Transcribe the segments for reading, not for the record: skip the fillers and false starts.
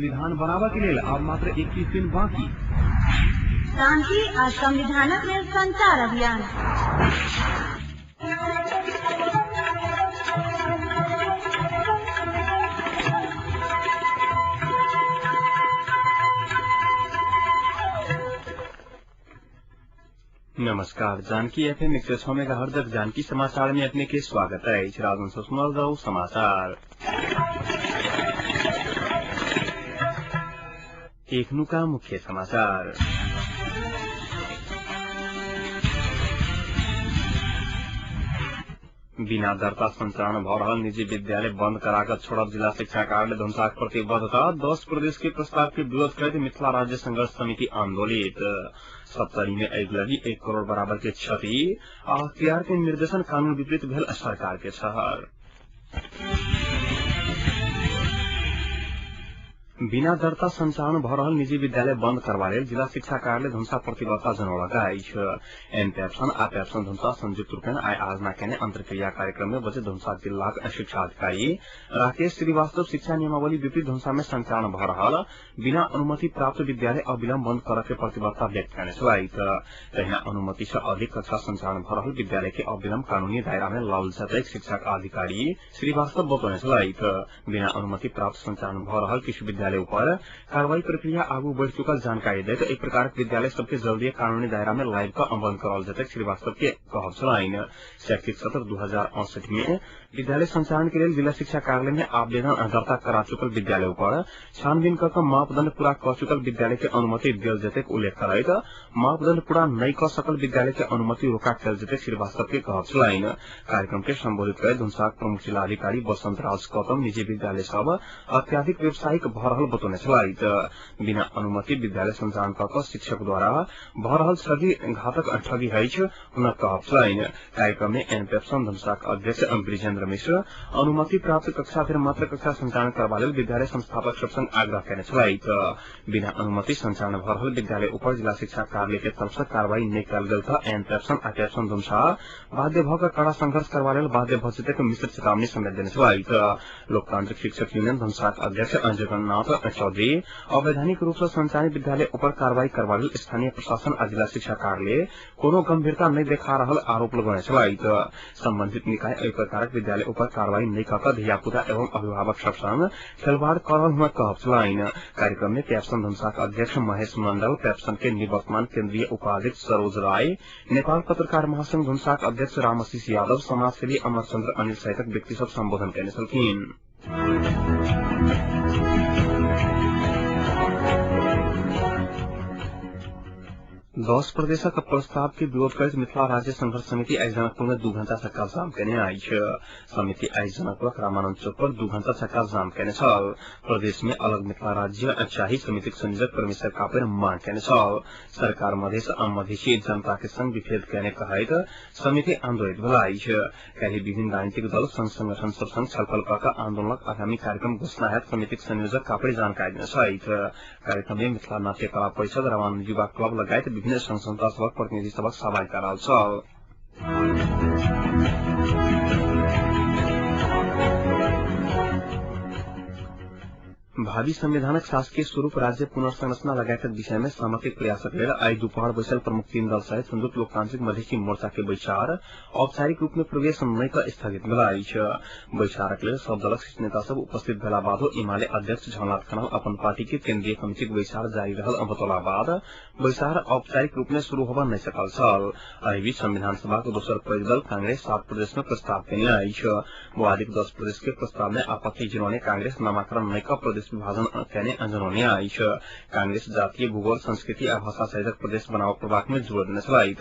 संविधान बनाबऽ के लेल आब मात्र 21 दिन बाकी। शांति आ संविधानक लेल संचार अभियान। नमस्कार, जानकी एफएम 106 मेगाहर्ट्ज जानकी समाचार में अपने के स्वागत है। राजन से सुनल जाऊ समाचार। एखनुका मुख्य समाचार। बिना दर्ता संचालन भ रहल निजी विद्यालय बंद कराकर छोड़ब जिला शिक्षा कार्यालय धनुषाक प्रतिबद्धता। 10 प्रदेश के प्रस्ताव के विरोध करैत मिथिला राज्य संघर्ष समिति आंदोलित। सप्तरी में अगिलगी 1 करोड़ बराबर के क्षति आ अख्तियार के निर्देशन कानून विपरीत भेल सरकार के शहर। बिना दर्ता संचालन भ रहल निजी विद्यालय बंद करबा लेल जिला शिक्षा कार्यालय धनुषा प्रतिबद्धता जनौलक अछि। एनपेप्सन आ पेप्सन धनुषा संयुक्त रूपेण आइ आयोजना केने अंतर्क्रिया कार्यक्रम में बजट धनुषा जिलाक शिक्षा अधिकारी राकेश श्रीवास्तव शिक्षा नियमावली विपरीत धनुषा में संचालन भ रहल बिना अनुमति प्राप्त विद्यालय अविलम्ब बंद करऽ के प्रतिबद्धता व्यक्त केने छलथि। तहिना अनुमति से अधिक कक्षा संचालन भ रहल विद्यालय के अविलम्ब कानूनी दायरा में लाओल जेतै शिक्षा अधिकारी श्रीवास्तव बतौने छलथि। बिना अनुमति प्राप्त संचालन भ रहल किछु विद्यालय ऊपर कार्रवाई प्रक्रिया आगू बढ़ चुकल जानकारी दैत एहि प्रकारक विद्यालय सबके जल्दी कानूनी दायरा में लाइव कऽ बंद कराओल जेतै श्रीवास्तव के कहब छलनि। शैक्षिक सत्र 2068 में विद्यालय संचालन के लेल जिला शिक्षा कार्यालय में आवेदन दर्ता करा चुकल विद्यालय ऊपर छानबीन कऽ मापदंड पूरा कऽ चुकल विद्यालय के अनुमति देल जेतै उल्लेख करैत मापदंड पूरा नहि कऽ सकल विद्यालय के अनुमति रोका कयल जेतै श्रीवास्तव के कहब छलनि। कार्यक्रम के संबोधित करैत धनुषाक प्रमुख जिलाधिकारी बसंत राज गौतम निजी विद्यालय सब अत्याधिक व्यावसायिक भ रहल बतौने छलथि। बिना अनुमति विद्यालय संचालन कऽ शिक्षक द्वारा भ रहल ठगी घातक ठगी अछि हुनक कहब छलनि। कार्यक्रम में एनपेप्सन धनुषाक अध्यक्ष ब्रिजेन्द्र मिश्र अनुमति प्राप्त कक्षा धरि मात्र कक्षा संचालन करबा लेल विद्यालय संस्थापक सब संग आग्रह केने छलथि। बिना अनुमति संचालन भ रहल विद्यालय ऊपर जिला शिक्षा कार्यालय के तरफ से कार्रवाई नहि कयल गेल तऽ एनपेप्सन आ पेप्सन धनुषा बाध्य भ कऽ कड़ा संघर्ष करबा लेल बाध्य भ जेतै मिश्र चेतावनी समेत देने छलथि। लोकतांत्रिक शिक्षक यूनियन धनुषाक अध्यक्ष जगन्नाथ चौधरी अवैधानिक रूप से संचालित विद्यालय ऊपर कार्रवाई करबा लेल स्थानीय प्रशासन आ जिला शिक्षा कार्यालय कोनो गंभीरता नहि देखा रहल आरोप लगौने छलथि। संबंधित निकाय एहि प्रकारक विद्यालय ऊपर कार्रवाई नहि कऽ धियापुता एवं अभिभावक सब संग खेलवाड़ कऽ रहल हुनक कहब छलनि। कार्यक्रम में पैप्सन धनुषाक अध्यक्ष महेश मंडल, पैप्सन के निवर्तमान केन्द्रीय उपाध्यक्ष सरोज राय, नेपाल पत्रकार महासंघ धनुषाक अध्यक्ष रामआशीष यादव, समाजसेवी अमरचंद्र अनिल सहितक व्यक्ति सब संबोधन केने छलखिन। दस प्रदेशक प्रस्ताव के विरोध करैत मिथिला राज्य संघर्ष समिति आइ जनकपुर में 2 घंटा चक्का जाम केने अछि। समिति आइ जनकपुरक रामानंद चौक पर 2 घंटा चक्का जाम केने छल। प्रदेश में अलग मिथिला राज्य चाही समितिक संयोजक परमेश्वर कापड़ि मांग केने छल। सरकार मधेश आ मधेशी जनता के संग विभेद केने कहैत समिति आंदोलित भेल अछि। काल्हि विभिन्न राजनीतिक दल संघ संगठन सब संग छलफल कऽ कऽ आंदोलनक आगामी कार्यक्रम घोषणा हैत समितिक संयोजक कापड़ि जानकारी देने छथि। कार्यक्रम में मिथिला नाट्य कला परिषद, रामानंद युवा क्लब लगायत विभिन्न संघ संस्था सभक प्रतिनिधि सभक सहभागिता रहल छल। भावी संविधानक शासकीय स्वरूप, राज्य पुनर्संरचना लगायतक विषय में सहमतिक प्रयासक लेल आइ दुपहर बैसल प्रमुख 3 दल सहित संयुक्त लोकतांत्रिक मधेसी मोर्चा के बैसार औपचारिक रूप में प्रवेश नहि कऽ स्थगित भेल अछि। बैसारक लेल सब दलक शीर्ष नेता सब उपस्थित भेला बादो एमाले अध्यक्ष झलनाथ खनाल अपन पार्टी के केन्द्रीय कमिटीक बैसार जारी रहल बतौला बाद बैसार औपचारिक रूप में शुरू होबऽ नहि सकल छल। एहि बीच संविधान सभाक दोसर पैघ दल कांग्रेस 7 प्रदेश में प्रस्ताव केने अछि। वादिक 10 प्रदेश के प्रस्ताव में आपत्ति जनौने कांग्रेस नामाकरण नहि कऽ प्रदेश विभाजन केने जनौने अछि। कांग्रेस जातीय भूगोल, संस्कृति आ भाषा सहितक प्रदेश बनाव प्रभाग में जोड़ देने छलथि।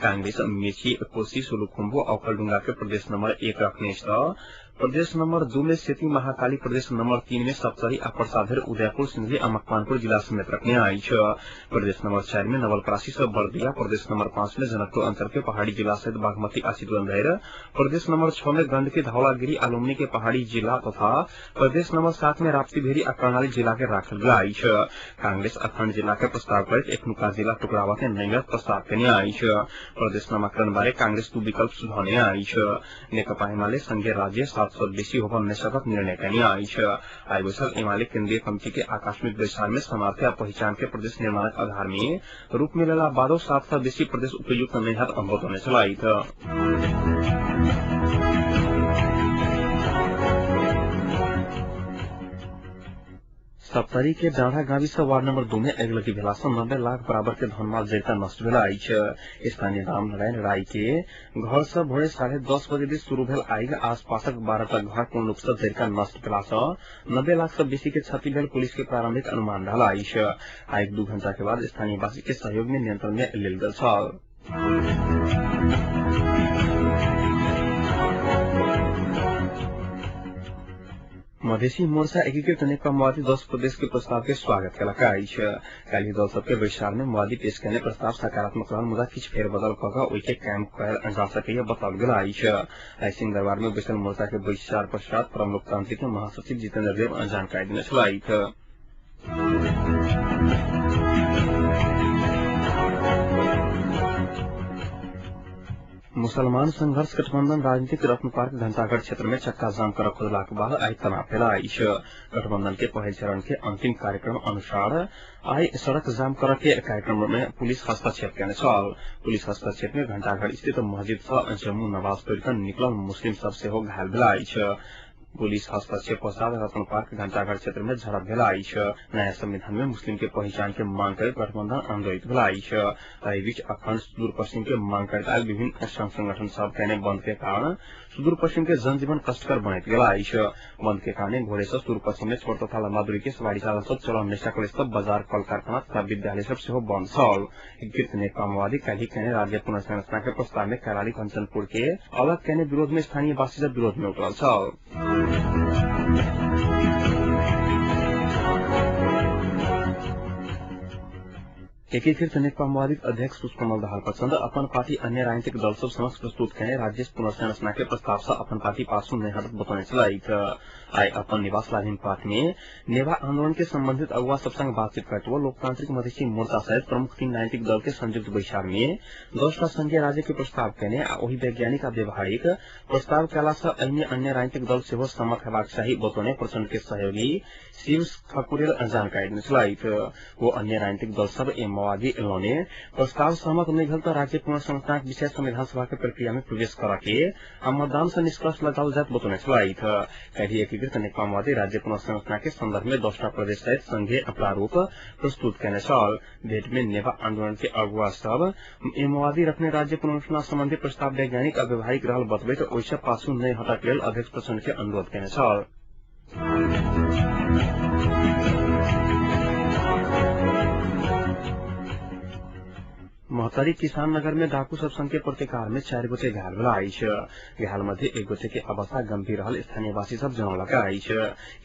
कांग्रेस मेची, कोशी, सोलुखुम्बु आ ओखलडुंगा के प्रदेश नंबर 1 रखने अछि। प्रदेश नंबर 2 में सेती महाकाली, प्रदेश नंबर 3 में सप्तरी आ प्रसाधर, उदयपुर, सिन्धुली आ मकवानपुर जिला समेत रखने अछि। प्रदेश नंबर 4 में नवलपरासी से बर्दिया, प्रदेश नंबर 5 में जनकपुर अंचल के पहाड़ी जिला सहित बागमती आ चितवन धरि, प्रदेश नंबर 6 में गंडकी, धौलागिरी आ लुम्बिनी के पहाड़ी जिला तथा प्रदेश नंबर 7 में राप्ती भेरी आ कर्णाली जिला के राखल गेल अछि। कांग्रेस अखंड जिला के प्रस्ताव करैत एखनुका जिला टुकड़ावा के नैगत प्रस्ताव केने अछि। प्रदेश नामाकरण बारे कांग्रेस 2 विकल्प सुझौने अछि। नेकपा एमाले संघीय राज्य 7 सौ बेसी होबऽ नहि सकत निर्णय कयने अछि। आइ बैसल एमाले केन्द्रीय कमिटी के आकस्मिक बैसार में सामर्थ्य आ पहिचान के प्रदेश निर्माणक आधार में रूप मिलला बादो 7 सौ बेसी प्रदेश उपयुक्त नहि हैत बतौने छलथि। सप्तरी के डाँडा गाविस वार्ड नंबर 2 में अगिलगी भेला सँ 90 लाख बराबर के धनमाल जरिता नष्ट भेल अछि। स्थानीय रामनारायण राय के घर सँ भोरे 10:30 बजे दिस शुरू भेल आगि आसपासक 12 टा घर पूर्ण रूप सँ जरिका नष्ट भेला सँ 90 लाख सँ बेसी के क्षति भेल पुलिस के प्रारंभिक अनुमान रहल अछि। आगि 2 घंटा के बाद स्थानीयवासी के सहयोग में नियंत्रण में लेल गेल छल। मधेसी मोर्चा एकीकृत नेकपा माओवादी 10 प्रदेश के प्रस्ताव के स्वागत केलक अछि। काल्हि दल सबके बैसार में माओवादी पेश कयने प्रस्ताव सकारात्मक रहल मुदा किछु फेरबदल कऽ कऽ ओहि के कायम कयल जा सकैया बताओल गेल अछि। आइ सिंहदरबार में बैसल मोर्चा के बैसार पश्चात परम लोकतांत्रिक के महासचिव जितेन्द्र देव जानकारी देने छलथि। मुसलमान संघर्ष गठबंधन राजनीतिक रत्न पार्क घंटाघर क्षेत्र में चक्का जाम कर खोजलाक बाद आइ तनाव भेल अछि। गठबंधन के पहिल चरण के अंतिम कार्यक्रम अनुसार आइ सड़क जाम कर के कार्यक्रम में पुलिस हस्तक्षेप केने छल। पुलिस हस्तक्षेप में घंटाघर स्थित मस्जिद सँ जम्मू नवाज पढ़ि कऽ निकलल मुस्लिम सब सेहो घायल भेल अछि। पुलिस हस्तक्षेप पश्चात रत्न पार्क घंटाघर क्षेत्र में झड़प भेल अछि। नया संविधान में मुस्लिम के पहचान के मांग करैत गठबंधन आंदोलित भेल अछि। एहि बीच अखंड सुदूर पश्चिम के मांग करैत आयल विभिन्न संघ संगठन सब केने बंद के कारण सुदूर पश्चिम के जनजीवन कष्टकर बनैत गेल अछि। बंद के कारण भोरे सँ सुदूर पश्चिम में छोट तथा लम्बा दूरी के सवारी साधन सब चलऽ नहि सकल सब बाजार, कल कारखाना तथा विद्यालय सब सेहो बंद छल। एकीकृत नेकपा माओवादी काल्हि केने राज्य पुनर्संरचना के प्रस्ताव में कैलाली कंचनपुर के अलग केने विरोध में स्थानीयवासी सब विरोध में उतरल छल। एकीकृत नेकपा माओवादी अध्यक्ष पुष्पकमल दाहाल प्रचण्ड अपन पार्टी अन्य राजनीतिक दल सब समक्ष प्रस्तुत कयने राज्य पुनर्संरचना के प्रस्ताव सँ अपन पार्टी पाछू नहि हटत बतौने छलथि। आइ अपन निवास लाभिन पार्क में नेवा आंदोलन के संबंधित अगुवा सब संग बातचीत करैत वो लोकतांत्रिक मधेसी मोर्चा सहित प्रमुख 3 राजनीतिक दल के संयुक्त बैसार में 10 टा संघीय राज्य के प्रस्ताव कयने आ ओहि वैज्ञानिक आ व्यवहारिक प्रस्ताव कयला सँ अन्य अन्य राजनीतिक दल सेहो सहमत हेबाक चाही बतौने प्रचण्ड के सहयोगी शिव ठकुरेल जानकारी देने छलथि। वो अन्य राजनीतिक दल सब माओवादी लौने प्रस्ताव सहमत नहि भेल तऽ राज्य पुनर्संरचनाक विषय संविधान सभा के प्रक्रिया में प्रवेश करऽ के आ मतदान सँ निष्कर्ष लगाओल जायत बतौने छलथि। काल्हि एकीकृत नेकपा माओवादी राज्य पुनर्संरचना के संदर्भ में 10 टा प्रदेश सहित संघीय प्रारूप प्रस्तुत कयने छल। भेंट में नेवा आंदोलन के अगुवा सब माओवादी रखने राज्य पुनर्रचना संबंधी प्रस्ताव वैज्ञानिक आ व्यवहारिक रहल बतबैत ओहि सँ पाछू नहि हटक लेल अध्यक्ष प्रचण्ड के अनुरोध कयने छल। महोत्तरी किसान नगर में डाकू सब संघ के प्रतिकार में 4 गोटे घायल भेल अछि। घायल मध्ये 1 गोटे के अवस्था गंभीर रहल स्थानीयवासी सब जनौलक अछि।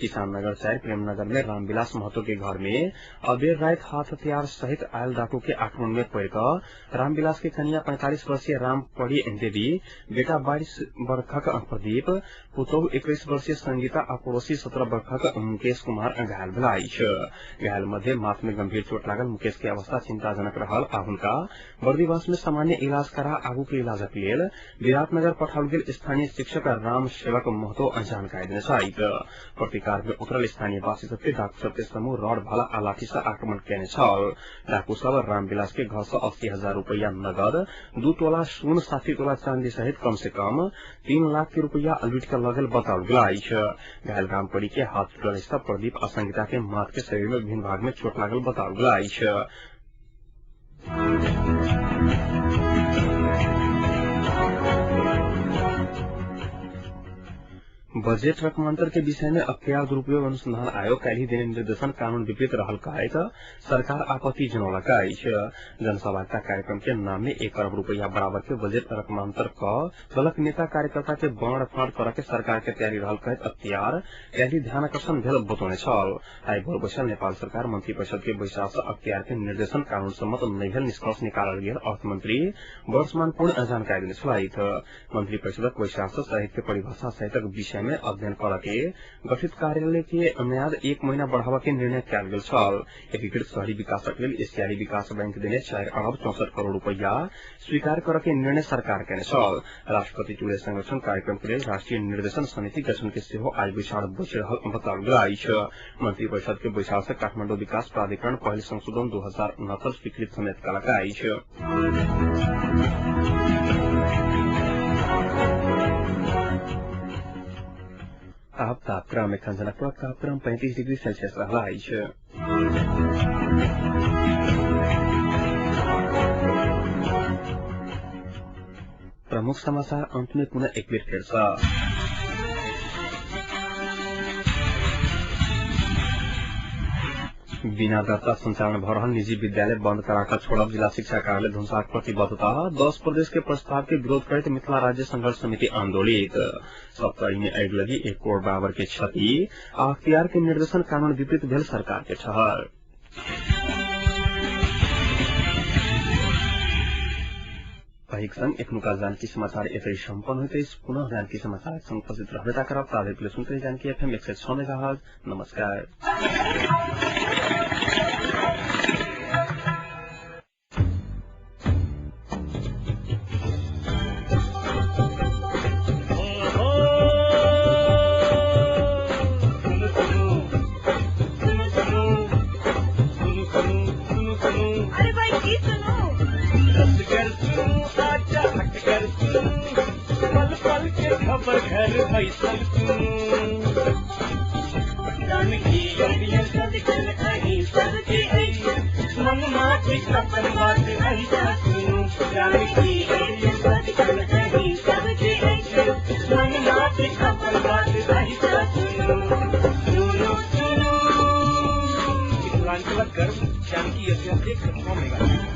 किसान नगर 4 प्रेमनगर में रामविलास महतो के घर में अबेर राति हाथ हथियार सहित आयल डाकू के आक्रमण में पड़ि कऽ रामविलास के कनिया 45 वर्षीय रामपरी देवी, बेटा 22 वर्षक प्रदीप, पुतोहु 21 वर्षीय संगीता आ पड़ोसी 17 वर्षक मुकेश कुमार घायल भेल अछि। घायल मध्ये माथ में गंभीर चोट लागल मुकेश के अवस्था चिंताजनक रहल आ हुनका बर्दिवास में सामान्य इलाज करा आगू के इलाजक लेल विराटनगर पठाओल गेल स्थानीय शिक्षक राम सेवक महतो जानकारी देने छथि। प्रतिकार में उतरल स्थानीयवासी सबके डाकू सबके समूह रड, भाला आ लाठी सँ आक्रमण कयने छल। डाकू सब रामविलास के घर सँ 80,000 रुपैया नगद, 2 तोला सोन, 60 तोला चांदी सहित कम से कम 3 लाख के रुपैया लूटि कऽ लऽ गेल बताओल गेल अछि। घायल रामपरी के हाथ टूटल प्रदीप आ संगीता के माथ के शरीर में विभिन्न भाग में चोट लागल बताओल गेल अछि। बजेट रकमांतर के विषय में अख्तियार दुरूपयोग अनुसंधान आयोग काल्हि देने निर्देशन कानून विपरीत रहल कहैत सरकार आपत्ति जनौलक अछि। जनसहभागिता कार्यक्रम के नाम में 1 अरब रुपैया बराबर के बजेट रकमांतर क दलक नेता कार्यकर्ता के बाँड़ फाँड़ करऽ के सरकार के तैयारी रहल कहैत अख्तियार काल्हि ध्यानाकर्षण भेल बतौने छल। आइ भोर बैसल नेपाल सरकार मंत्री परिषद के बैसार सँ अख्तियार के निर्देशन कानून सम्मत नहि भेल निष्कर्ष निकालल गेल अर्थमंत्री वर्षमान पूर्ण जानकारी देने छलथि। मंत्री परिषदक बैसार सँ साहित्य परिभाषा सहितक विषय में में अध्ययन कर के गठित कार्यालय के म्याद 1 महीना बढ़ावा के निर्णय कयल गेल छल। एकीकृत शहरी विकासक लेल एशियाई विकास बैंक देने 4 अरब 64 करोड़ रुपया स्वीकार कर के निर्णय सरकार केने छल। राष्ट्रपति चूड़े संरक्षण कार्यक्रम के लेल राष्ट्रीय निर्देशन समिति गठन के सेहो आज बैसार बैसि रहल बताओल गेल अछि। मंत्री परिषद के बैसार से काठमांडू विकास प्राधिकरण पहिल संशोधन 2069 स्वीकृत समेत कलक अछि। आब तापक्रम एखन जनकपुरक तापक्रम 35 डिग्री सेल्सियस रहल अछि। प्रमुख समाचार अंत में पुनः एक बेर फेर सँ। बिना दर्ता संचालन भ रहल निजी विद्यालय बंद कराकर छोड़ब जिला शिक्षा कार्यालय धनुषाक प्रतिबद्धता। 10 प्रदेश के प्रस्ताव के विरोध करैत मिथिला राज्य संघर्ष समिति आंदोलित। सप्तरी में आगि लगी 1 करोड़ बराबर के क्षति। अख्तियार के निर्देशन कानून विपरीत भेल सरकार के ठहर। संग एखनुका जानकी समाचार एतै सम्पन्न होइत अछि। पुनः जानकी समाचार संग उपस्थित रहबे करब। ताधरि के सुनते जानकी एफएम 106 मेगाहर्ट्ज। नमस्कार। अरे भाई की सुनू, पल पल के खबर घर बैसल सुनू, जानकी सबके मन माटी अपन बात ऐसा सुनू, जानकी सबके मन माटी अपन बात ऐसा सुनू, सुनू सुनू मिथिलांचलक गर्व जानकी एफएम 106 मेगाहर्ट्ज।